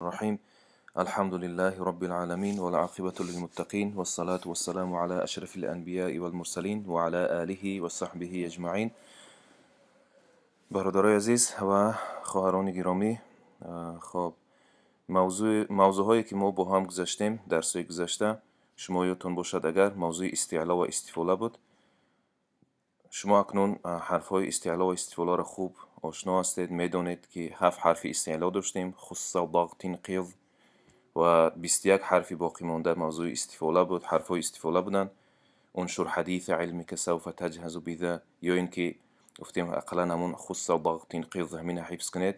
الرحيم. الحمد لله رب العالمين، والعاقبة للمتقين، والصلاة والسلام على أشرف الأنبياء والمرسلين وعلى آله وصحبه أجمعين. Бародарои азиз ва хоҳарони гиромӣ, хоб, мавзӯъҳое ки мо бо ҳам гузаштем дарсҳои гузашта, шумо ёдтон бошад агар, мавзӯи истеъло ва истифола буд. Шумо акнун ҳарфҳои истеъло ва истифоларо хуб ошно ҳастед, медонед, ки ҳафт ҳарфи истеъло доштем: хусса, дағтин, қиз, ва 21 ҳарфи боқимонда мавзӯи истифола буд, ҳарфҳои истифола буданд: уншур ҳадиса илмика савфа таҷҳазу биза. Ё ин ки гуфтем, ақаллан ҳамун хусса, дағтин, қиз, ҳамина ҳифз кунед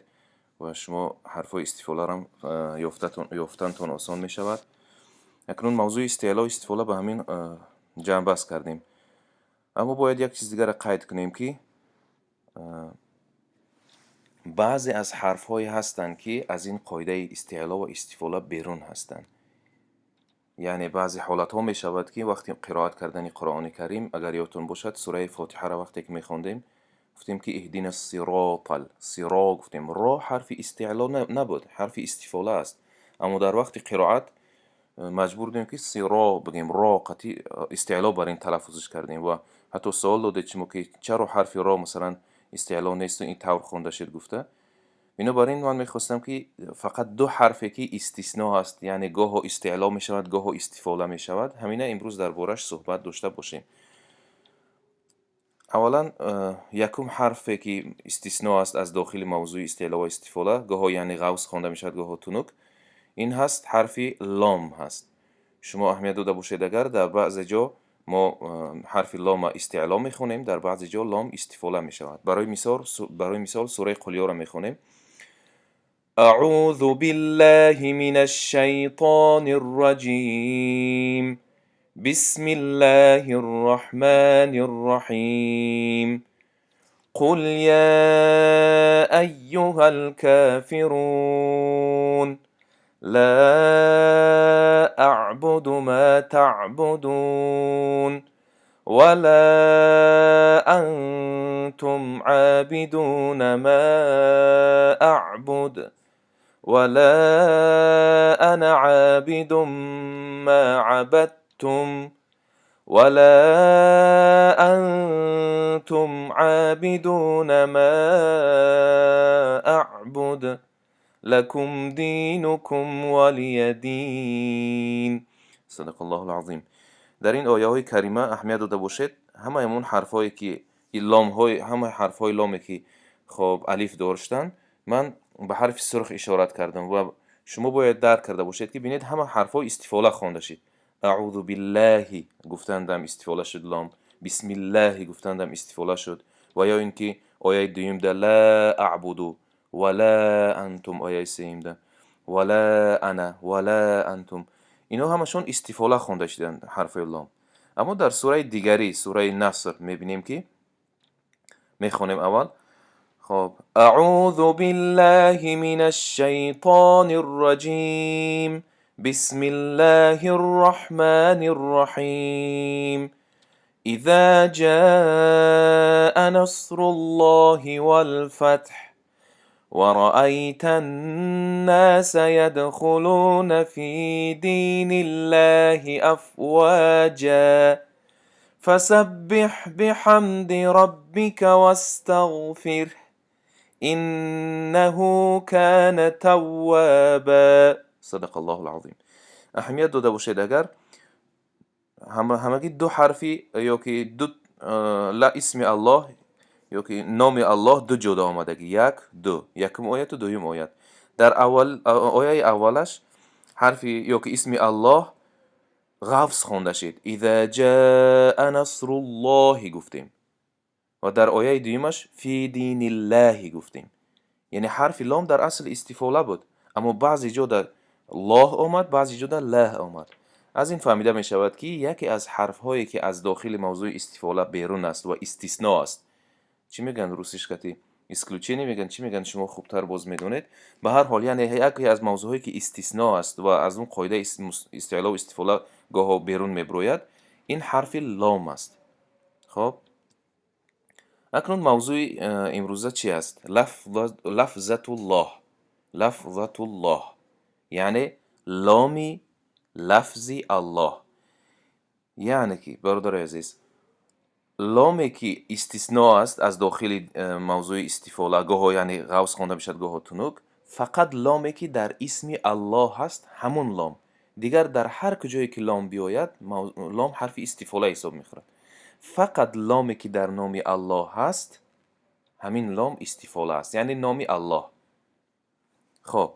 ва шумо ҳарфҳои истифоларо ёфтантон осон мешавад. Акнун мавзӯи истеъло, истифола ба ҳамин ҷамъбаст кардем. Аммо бояд як чиз дигарро қайд кунем, ки баъзе аз ҳарфҳое ҳастанд, ки аз ин қоидаи истеъло ва истифола берун ҳастанд. Яъне баъзе ҳолатҳо мешавад, ки вақти қироат кардани Қуръони Карим, агар ёдтон бошад, сураи Фотиҳаро вақте ки мехондем, гуфтем ки иҳдина сиротал сиро гуфтем. Ро ҳарфи истеъло набуд, ҳарфи истифола аст, аммо дар вақти қироат маҷбур будем, ки сиро бигем, ро қатъи истеъло бар ин талаффузш кардем. Ва ҳатто суол додед шумо, ки чаро ҳарфи ро, масалан, истеъло несту ин тавр хонда шуд гуфта. Бинобар ин ман мехостам, ки фақат ду ҳарфе ки истисно ҳаст, яъне гоҳо истеъло мешавад, гоҳо истифола мешавад, ҳамина имрӯз дар борааш суҳбат дошта бошем. Аввалан, якум ҳарфе ки истисно аст аз дохили мавзӯи истеъло ва истифола, гоҳо яъне ғавз хонда мешавад, гоҳо тунук, ин ҳаст ҳарфи лом ҳаст. Шумо аҳамият дода бошед агар, дар баъзе ҷо мо ҳарфи лома истеъло мехонем, дар баъзе ҷо лом истифола мешавад. Барои мисол, сураи Қулёро мехонем: أعوذ بالله من الشيطان الرجيم، بسم الله الرحمن الرحيم، قل يا أيها الكافرون، لا أعبد ما تعبدون، ولا أنتم عابدون ما أعبد، ولا أنا عابد ما عبدتم، ولا أنتم عابدون ما أعبد، لكم دينكم ولي دين. صدق الله العظيم. Дар ин ояҳои карима аҳамият дода бошед, ҳамаи ҳамон ҳарфҳое ки ломҳои, ҳамаи ҳарфҳои ломе ки, хоб, алиф доштанд, ман ба ҳарфи сурх ишорат кардам ва шумо бояд дарк карда бошед, ки бинед, ҳама ҳарфҳо истифола хонда шид. Аъузу биллаҳи гуфтандам истифола шуд лом, бисмиллаҳи гуфтандам истифола шуд. Ва ё ин ки ояи дуюмда ла аъбуду ва ла антум, ояи сеюмда ва ла ана ва ла антум, инҳо ҳамашон истифола хонда шуданд ҳарфҳои лом. Аммо дар сураи дигарӣ, сураи Наср, мебинем, ки мехонем аввал. Хоб: أعوذ بالله من الشيطان الرجيم، بسم الله الرحمن الرحيم، إذا جاء نصر الله والفتح، ورأيت الناس يدخلون في دين الله أفواجا، فسبح بحمد ربك واستغفره، إنه كان توابا. صدق الله العظيم. Аҳамият дода бошед агар, ҳамагӣ ду ҳарфи ё ки ду ла исми Аллоҳ ё ки номи Аллоҳ ду ҷода омадагӣ: як, ду, якум ояту дуюм оят. Дар аввал, ояи аввалаш ҳарфи ё ки исми Аллоҳ ғафз хонда шид, иза ҷаа насруллоҳи гуфтем, ва дар ояи дуюмаш фи диниллаҳи гуфтем. Яъне ҳарфи лом дар асл истифола буд, аммо баъзе ҷо дар лоҳ омад, баъзе ҷо дар лаҳ омад. Аз ин фаҳмида мешавад, ки яке аз ҳарфҳое ки аз дохили мавзӯи истифола берун аст ва истисно аст, чӣ мегӯянд русишкати, исключение мегӯянд, чӣ мегӯянд, шумо хубтар боз медонед. Ба ҳар ҳол, яъне яке аз мавзӯъҳое ки истисно аст ва аз он қоидаи истеълову истифола гоҳо берун мебирояд, ин ҳарфи лом аст. Хоб, акнун мавзӯи имрӯза чи аст? Лафзатуллоҳ, лафзатуллоҳ. Яъне ломи лафзи Аллоҳ. Яъне ки, бародарои азиз, ломе ки истисно аст аз дохили мавзӯи истифола, гоҳо яъне ғафз хонда мешавад, гоҳо тунук, фақат ломе ки дар исми Аллоҳ ҳаст, ҳамун лом. Дигар дар ҳар куҷое ки лом биёяд, лом ҳарфи истифола ҳисоб мехӯрад. Фақат ломе ки дар номи Аллоҳ ҳаст, ҳамин лом истифола аст, яъне номи Аллоҳ. Хоб,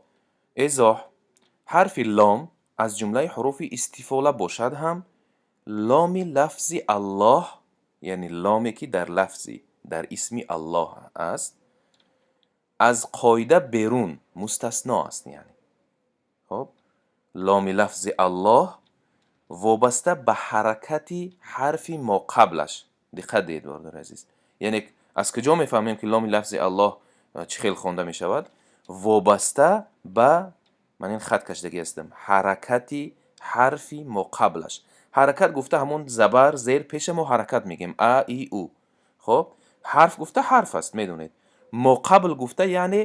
эзоҳ: ҳарфи лом аз ҷумлаи ҳуруфи истифола бошад ҳам, ломи лафзи Аллоҳ, яъне ломе ки дар лафзи, дар исми Аллоҳ аст, аз қоида берун, мустасно аст. Яъне, хоб, ломи лафзи Аллоҳ вобаста ба ҳаракати ҳарфи моқаблаш. Диққат диҳед, бародари азиз, яъне аз куҷо мефаҳмем, ки ломи лафзи Аллоҳ чӣ хел хонда мешавад? Вобаста ба ман ин хат кашидагӣ ҳастам, ҳаракати ҳарфи моқаблаш. Ҳаракат гуфта ҳамон забар, зер, пеша мо ҳаракат мегӯем, а, и, у. Хоб, ҳарф гуфта ҳарф аст, медонед. Моқабл гуфта яъне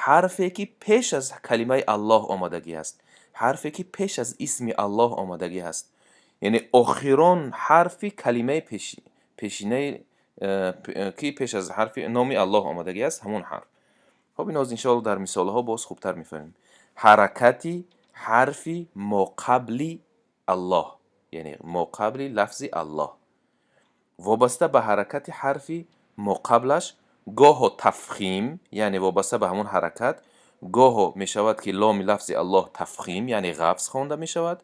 ҳарфе ки пеш аз калимаи Аллоҳ омадагӣ аст, ҳарфе ки пеш аз исми Аллоҳ омадагӣ ҳаст, яъне охирон ҳарфи калимаи пешинаи ки пеш аз ҳарфи номи Аллоҳ омадагӣ аст, ҳамон ҳарф. Хоб, ин ҳозир иншоалло дар мисолҳо боз хубтар мефаҳмем. Ҳаракати ҳарфи моқабли Аллоҳ, яъне моқабли лафзи Аллоҳ, вобаста ба ҳаракати ҳарфи моқаблаш гоҳо тафхим, яъне вобаста ба ҳамон ҳаракат гоҳо мешавад, ки ломи лафзи Аллоҳ тафхим, яъне ғафз хонда мешавад,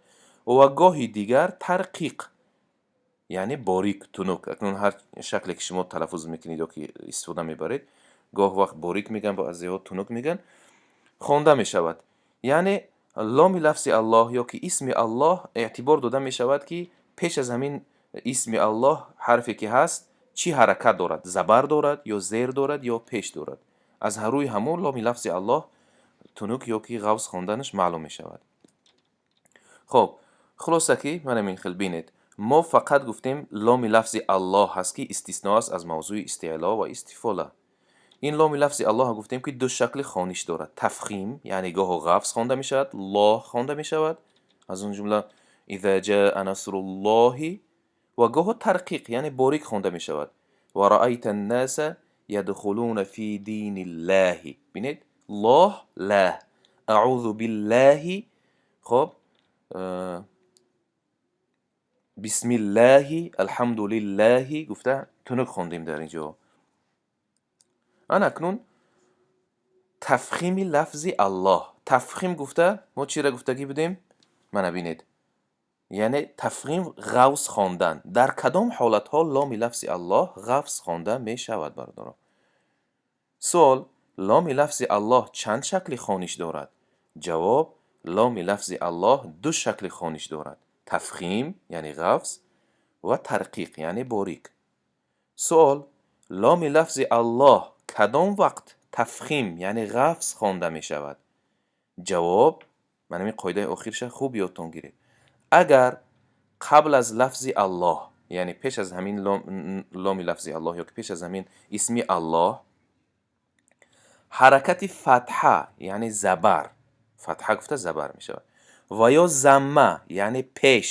ва гоҳи дигар тарқиқ, яъне борик, тунук. Акнун ҳар шакле ки шумо талаффуз мекунед ё ки истифода мебаред, гоҳ вақт борик мегӯянд, баъзеҳо тунук мегӯянд, хонда мешавад. Яъне ломи лафзи Аллоҳ ё ки исми Аллоҳ эътибор дода мешавад, ки пеш аз ҳамин исми Аллоҳ ҳарфе ки ҳаст, чӣ ҳаракат дорад: забар дорад ё зер дорад ё пеш дорад. Аз рӯи ҳамон ломи лафзи Аллоҳ тунук ё ки ғафз хонданаш маълум мешавад. Хоб, хулоса ки манам ин хел бинед, мо фақат гуфтем, ломи лафзи Аллоҳ ҳаст, ки истисно аст аз мавзӯи истеъло ва истифола. Ин ломи лафзи Аллоҳ гуфтем, ки ду шакли хониш дорад: тафхим, яъне гоҳо ғафз хонда мешавад, лоҳ хонда мешавад, аз он ҷумла иза ҷаа насруллоҳи, ва гоҳо тарқиқ, яъне борик хонда мешавад, ва раайта аннаса ядхулуна фи диниллаҳи. Бинед, лоҳ, лаҳ, аъузу биллаҳи, хоб, бисмиллаҳи, алҳамдулиллаҳи гуфта тунук хондем дар ин ҷо. Ана акнун тафхими лафзи Аллоҳ. Тафхим гуфта мо чиро гуфтагӣ будем? Мана бинед, яъне тафхим ғафз хондан. Дар кадом ҳолатҳо ломи лафзи Аллоҳ ғафз хонда мешавад, бародарон? Суол: ломи лафзи Аллоҳ чанд шакли хониш дорад? Ҷавоб: ломи лафзи Аллоҳ ду шакли хониш дорад: тафхим, яъне ғафз, ва тарқиқ, яъне борик. Суол: ломи лафзи Аллоҳ кадом вақт тафхим, яъне ғафз хонда мешавад? Ҷавоб: ман ҳамин қоидаи охирша хуб ёдтон гиред. Агар қабл аз лафзи Аллоҳ, яъне пеш аз ҳамин ломи лафзи Аллоҳ ё ки пеш аз ҳамин исми Аллоҳ ҳаракати фатҳа, яъне забар, фатҳа гуфта забар мешавад, ва ё замма, яъне пеш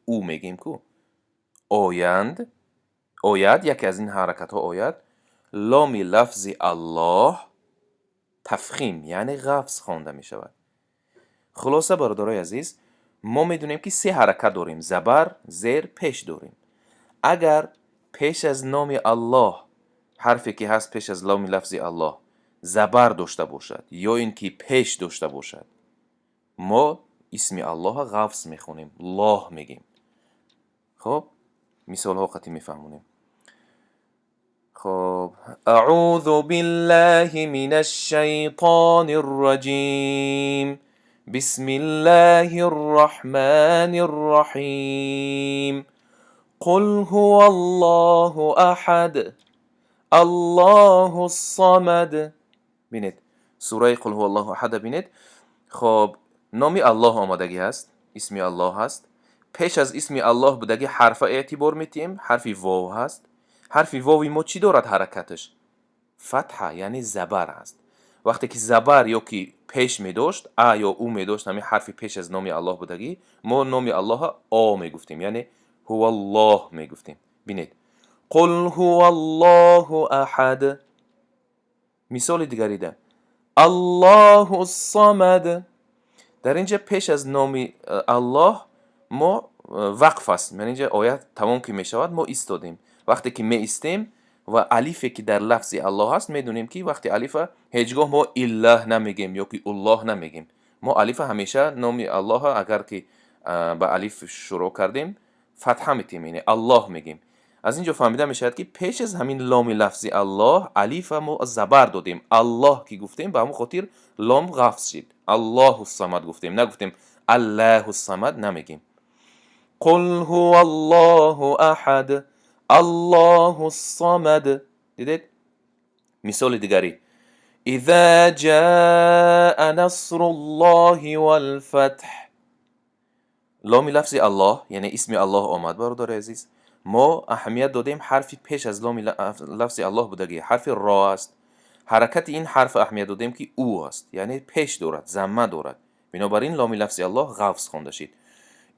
ӯ мегӯем ку, оянд, ояд, яке аз ин ҳаракатҳо ояд, ломи лафзи Аллоҳ тафхим, яъне ғафз хонда мешавад. Хулоса, бародарои азиз, мо медонем, ки се ҳаракат дорем: забар, зер, пеш дорем. Агар пеш аз номи Аллоҳ ҳарфе ки ҳаст, пеш аз ломи лафзи Аллоҳ забар дошта бошад ё ин ки пеш дошта бошад, мо исми Аллоҳа ғафз мехонем, лоҳ мегӯем. Хоб, мисолҳо қатъӣ мефаҳмонем. Хоб, аъузу биллаҳи минаш шайтонир раҷим, бисмиллаҳир раҳмонир раҳим, қул ҳуваллоҳу аҳад, аллоҳус самад. Бинед, сураи қул ҳуваллоҳу аҳада бинед. Хоб, номи Аллоҳ омадагӣ ҳаст, исми Аллоҳ ҳаст. Пеш аз исми Аллоҳ будагӣ ҳарфа эътибор метиҳем, ҳарфи вов ҳаст. Ҳарфи вови мо чӣ дорад ҳаракаташ? Фатҳа, яъне забар ҳаст. Вақте ки забар ё ки пеш медошт, а ё у медошт, ҳамин ҳарфи пеш аз номи Аллоҳ будагӣ, мо номи Аллоҳа о мегуфтем, яъне ҳуваллоҳ мегуфтем. Бинед, қул ҳуваллоҳу аҳад. Мисоли дигарида Аллоҳу самад. Дар ин ҷа пеш аз номи Аллоҳ мо вақф аст. Ман ин ҷа оят тамом ки мешавад, мо истодем. Вақте ки меистем ва алифе ки дар лафзи Аллоҳ аст, медонем ки вақти алифа ҳеҷ гоҳ мо иллаҳ намегем ё ки уллоҳ намегем. Мо алифа ҳамеша номи Аллоҳа агар ки ба алиф шурӯъ кардем, фатҳа метиҳем, яъне Аллоҳ мегем. Аз ин ҷо фаҳмида мешавад, ки пеш аз ҳамин ломи лафзи Аллоҳ алифа мо забар додем. Аллоҳ ки гуфтем, ба ҳамон хотир лом ғафз шид. Аллоҳу самад гуфтем, нагуфтем Аллаҳу самад намегем. Қул ҳуваллоҳу аҳад, Аллоҳу самад. Дидед? Мисоли дигарӣ Иза ҷаа насруллоҳи валфатҳ. Ломи лафзи Аллоҳ, яъне исми Аллоҳ омад, бародари азиз. Мо аҳамият додем ҳарфи пеш аз ломи лафзи Аллоҳ будагӣ, ҳарфи ро аст. Ҳаракати ин ҳарф аҳамият додем, ки ӯ аст, яъне пеш дорад, замма дорад. Бинобар ин ломи лафзи Аллоҳ ғафз хонда шид.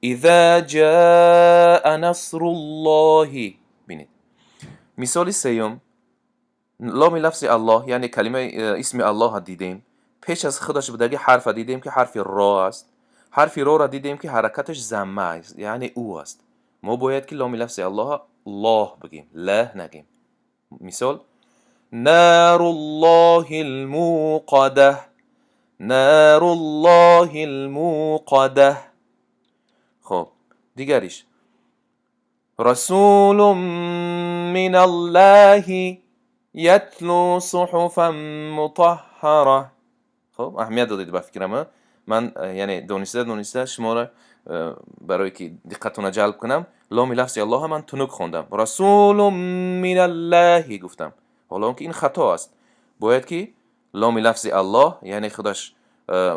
Иза ҷаа насруллоҳи. Бинед, мисоли сеюм, ломи лафзи Аллоҳ, яъне калимаи исми Аллоҳа дидем, пеш аз худаш будагӣ ҳарфа дидем, ки ҳарфи ро аст. Ҳарфи рора дидем, ки ҳаракаташ замма аст, яъне ӯ аст. Мо бояд ки ломи лафзи Аллоҳа лоҳ бигем, лаҳ нагем. Мисол: наруллоҳи лмуқадаҳ, наруллоҳи лмуқадаҳ. Хоб, дигариш расулун миналлаҳи ятлу суҳуфан мутаҳҳара. Хоб, аҳамият додед ба фикрам. Ман яъне дониста дониста шуморо барое ки диққатона ҷалб кунам, ломи лафзи Аллоҳа ман тунук хондам, расулун миналлаҳи гуфтам, ҳоло он ки ин хато аст. Бояд ки ломи лафзи Аллоҳ, яъне худаш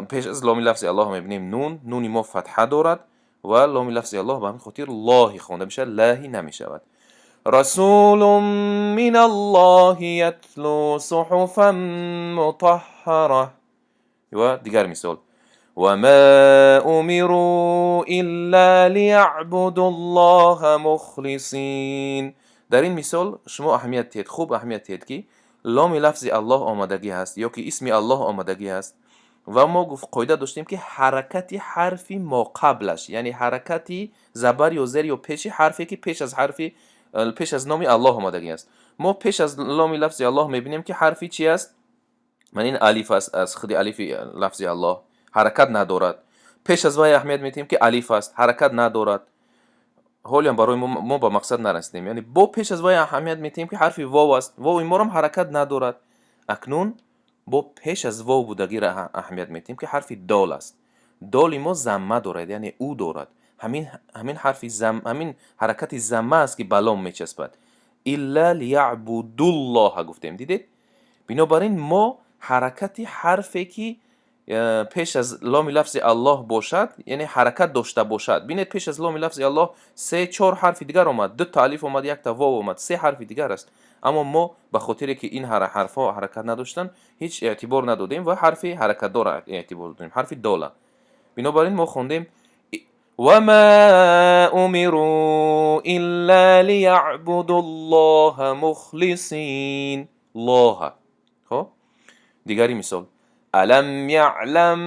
пеш аз ломи лафзи Аллоҳ мебинем нун, нуни мо фатҳа дорад ва ломи лафзи Аллоҳ ба ҳамин хотир лоҳи хонда мешавад, лаҳи намешавад. Расулун миналлоҳи ятлу суҳуфан мутаҳҳара. Ва дигар мисол: وما أمروا إلا ليعبدوا الله مخلصين. Дар ин мисол шумо аҳамият диҳед, хуб аҳамият диҳед, ки ломи лафзи Аллоҳ омадагӣ ҳаст ё ки исми Аллоҳ омадагӣ ҳаст ва мо гуфт қоида доштем, ки ҳаракати ҳарфи моқаблаш, яъне ҳаракати забар ё зер ё пеши ҳарфе ки пеш аз ҳарфи пеш аз номи Аллоҳ омадагӣ аст. Мо пеш аз ломи лафзи Аллоҳ мебинем, ки ҳарфи чи аст? Ман ин алиф аст. Аз худи алифи лафзи Аллоҳ ҳаракат надорад. Пеш аз вай аҳамият медиҳем, ки алиф аст, ҳаракат надорад. Ҳолиам барои мо ба мақсад нарасидем. Яъне бо пеш аз вай аҳамият медиҳем, ки ҳарфи вов аст, вови морам ҳаракат надорад. Акнун бо пеш аз вов будагиро аҳамият медиҳем, ки ҳарфи дол аст. Доли мо замма дорад, яъне ӯ дорад. Ҳамин ҳарфи ҳамин ҳаракати замма аст, ки ба лом мечаспад. Илла лиябудуллоҳа гуфтем, дидед? Бинобар ин мо ҳаракати ҳарфе ки пеш аз ломи лафзи Аллоҳ бошад, яъне ҳаракат дошта бошад. Бинед, пеш аз ломи лафзи Аллоҳ се чор ҳарфи дигар омад, дута алиф омад, якта вов омад, се ҳарфи дигар аст. Аммо мо ба хотире ки ин ҳарфҳо ҳаракат надоштанд, ҳеҷ эътибор надодем ва ҳарфи ҳаракатдорро эътибор додем, ҳарфи дола. Бинобар ин мо хондем وما أمروا إلا ليعبدوا الله مخلصين лоҳа. Хоб, дигари мисол: ألم يعلم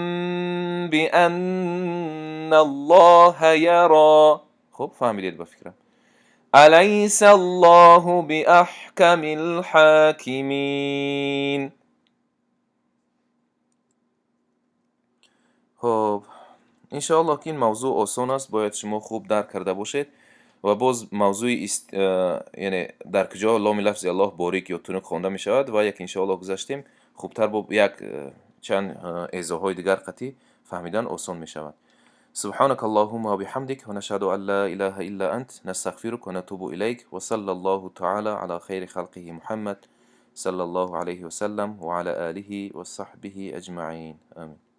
بأن الله يرى. Хуб фаҳмидед ба фикрам. أليس الله بأحكم الحاكمين. Хуб, иншоаллоҳ, ки ин мавзӯъ осон аст, бояд шумо хуб дарк карда бошед. Ва боз мавзӯи яъне дар куҷо ломи лафзи Аллоҳ борик ё тунук хонда мешавад ва як иншоаллоҳ гузаштем, хубтар бо як чанд эзоҳҳои дигар қатъӣ фаҳмидан осон мешавад. سبحانك اللهم وبحمدك ونشهد أن لا إله إلا أنت نستغفرك ونتوب إليك وصلى الله تعالى على خير خلقه محمد صلى الله عليه وسلم وعلى آله وصحبه أجمعين آمين.